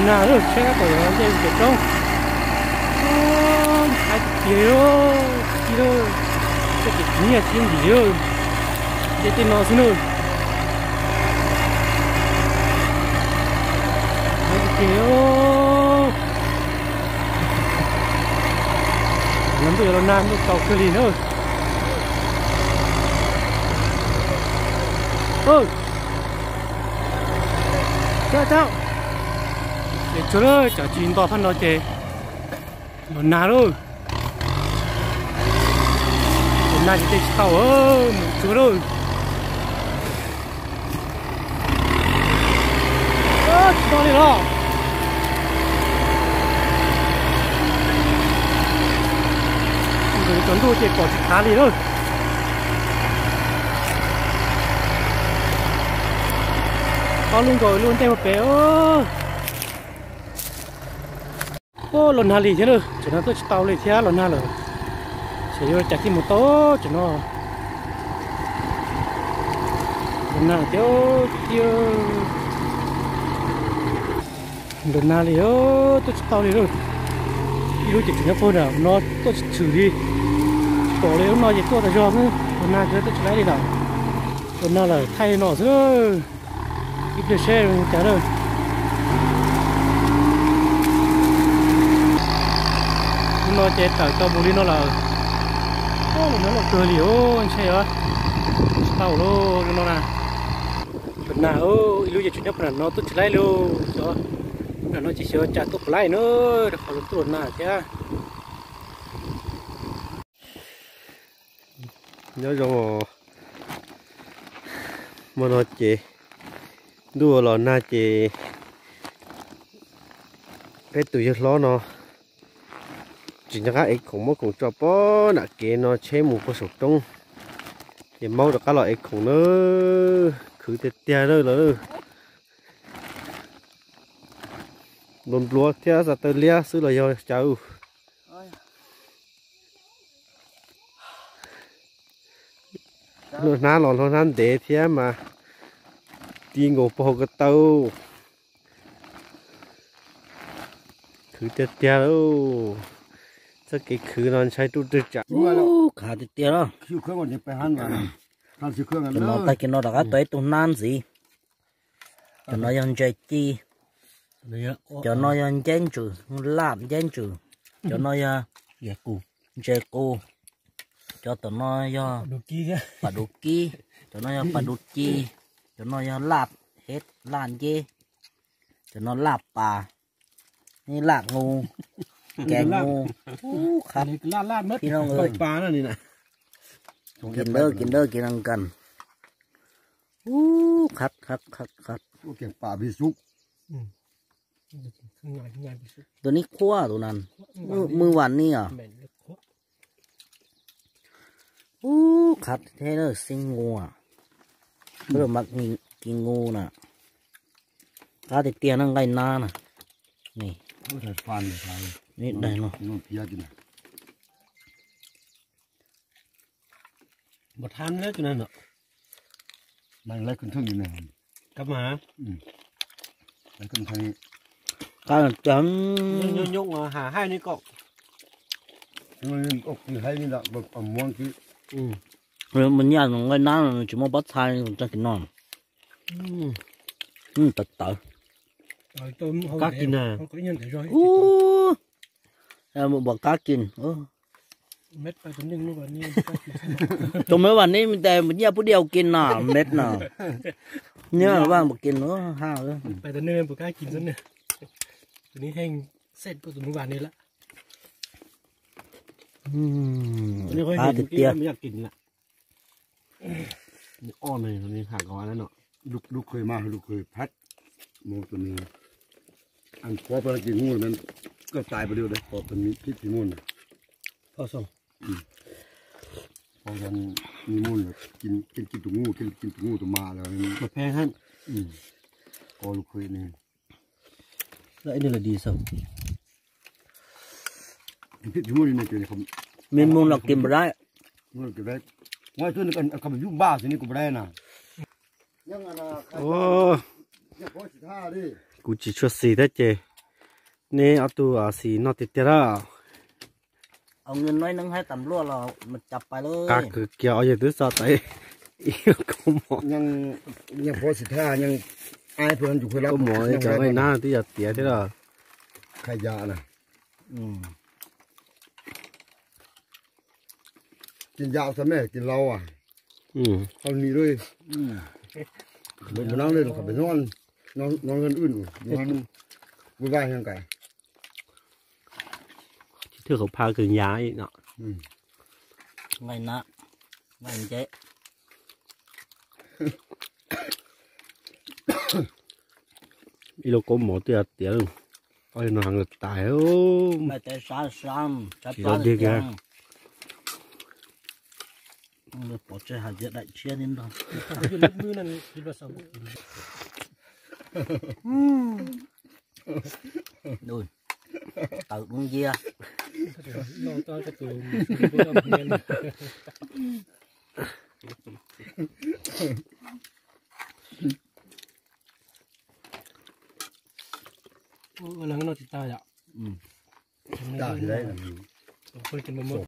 Nag lawm, saib kab tom nce pem roob. Ntshai tiag li, tib lawm, tej tim nyiaj tsis yooj yim li, nce tej no xwb na. Ntshai tiag tiag li. Los ntuj yuav los nag, ntuj tsaus kawg li na. Tsaug tsaug. Es tsuag lawm, tsam tsis nto phab no ces los nag lawm. Los nag ces tej tsis tau, mus tsuag lawm. Tsis tau li los. Nkawd cov ntuj ces pom tsis thav li lawm. Ob lub nkaus lub ntej ua pem. Ub, los nag li thiab lawm, tseem no tuaj tsis tau li thiab, los nag lawm. Xyov yuav cas thiaj mus tau tseem no. Los nag thiab tiag. Los nag li, tuaj tsis tau li lawm. Ib lub ces tseem nyob puag nram no tuaj tsis tshwm li. Tsis pom li, lub no ces tuaj tas zog xwb, los nag ces tuaj tsis laib li lawm. Los nag lawm thaij li no xwb. Ib pliag seb cas na. Lub no ces tawm tau mus li no lawm. Los nag loj kawg li os, ntshe yuav tsis tau lawm lub no na. Los nag, ib lub ces tseem nyob puag nram no tuaj tsis laib li. Xyov nram no ces xyov cas tuaj puas laib na, rau qhov los tuaj los nag thiab. Nyob zoo os. Hmo no ces ntuj los nag ces peb tus yawg hlob no tsis nco qab ev khoom, muab khoom tso pem nram kev no, tsheb mus puag saum roob, ces maub rov qab los ev khoom na. Khwv tiag tiag lawm. Npluav npluav thiab xav taw liab xwb los yog cas. Hnab los hnab ntev thiab mas ti nkaus puag hauv ko taw. Khwv tiag tiag lauj. Txoj kev khwv no ntshai ruj twg tsam. Khav tiag tiag. Cov no tag kis no rov qab tau ib tug hnab ntxiv. Cov no yog ntses ci. Cov no yog nceb ntsws, laj nceb ntsws. Cov no yog ntses qus. Cov tom no yog pas dub kib. Cov no yog pas dub ci. Cov no yog laj hej, laj nceb. Cov no laj pas, laj ngu, kev ngu. Ub, qhab. Kis ntawd kis ntawd kis nkas. Ub, qhab qhab qhab qhab. Tus neb qhuav tus na. Mws vas neb os. Ub, qhab thiab xib ngu. Peb los mas kis ngu na. Qab tiag tiag na, nqaij nab na. Neb daig no. Qab tiag. Mus nyaj nqaij nab tsis muaj pob txha tag kis no. Tawv tawv. Qab kis na. Ub, mus pom qab kis. Tus me vas neb tes mus nyiaj pub diau kis no, me no. Nyiaj vaj mus kis no ha. Qab tiag tiag. Lub khw mas lub khw phaj, mus tus nws ăn pov pab kis ngu, koj tais pab diu pov phim mus na. Pov xyoo, pov xyoo, mis mus na, kis tus ngu, kis tus ngu tus mas lawm. Pheej hab, pov lub khw ne. Mis mus los kis npam dab. Kuv tsis tshua xis thiab ces neb ob tug xis noj tiag tiag lawm. Qab kws kiag ob yawg twb txog tau ib koob mov. Koob mov cov nqaij nab twb yog tiav thiab los. Thwj qhov pha kws yav no. Nqaij nab, nqaij nceb. Ib lub koob mov twb yog tiav, ob yawg no heev lawm tas. Tsis dog dig kiag. Tawm dub ncia.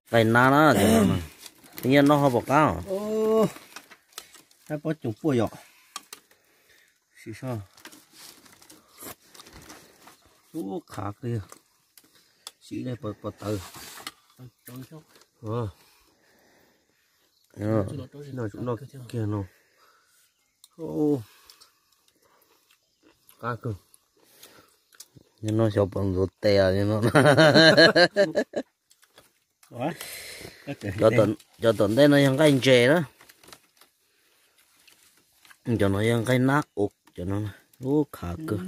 Nqaij nab na, nyiaj noj ho pom qab. Saib pob coom puaj yom. Siv so. Ub, qhav kawg. Siv li pos tawv. Noj tsum noj kiag no. Qab kawg. Nyob no xyov puas ntxuav tes no. Cov tom ntej no yog nqaij ntses na. Cov no yog nqaij nab ub, cov no ub, qhav kawg.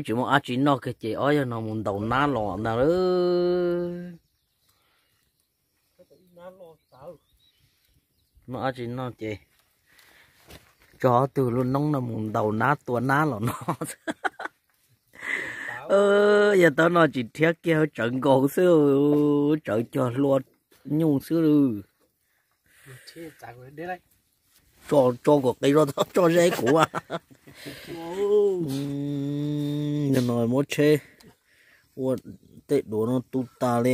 Tsis muaj dab tsi noj kiag ces ob yawg no mus ntaus nab los ntag lauj. Muaj dab tsi noj ces tso ob tug lub noob no mus ntaus nab tua nab los noj. Yog tau no tsis rhiab kiag, tsawv nkaus xwb, tsawv cog hlua nyuj xwb. Tso kom qis zog tso ze kuv. No muab tsheb ua tej duav no tu tas li.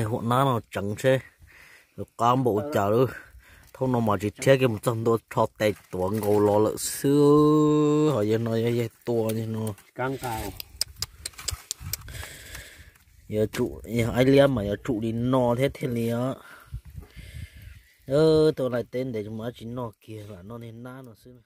Huam nab no tseev seb qab npaum cas lawm. Thaum no mas tsis rhiab kiag, mus txog ntua rho tes tuav nkaus los lawm xwb. Ho yog no yog yawg tua no. Yog aib liab mas yuav tsum li no thiab thiaj li. Tuaj laij teb ntev tsis muaj dab tsi noj kiag, lam noj niag nab no xwb.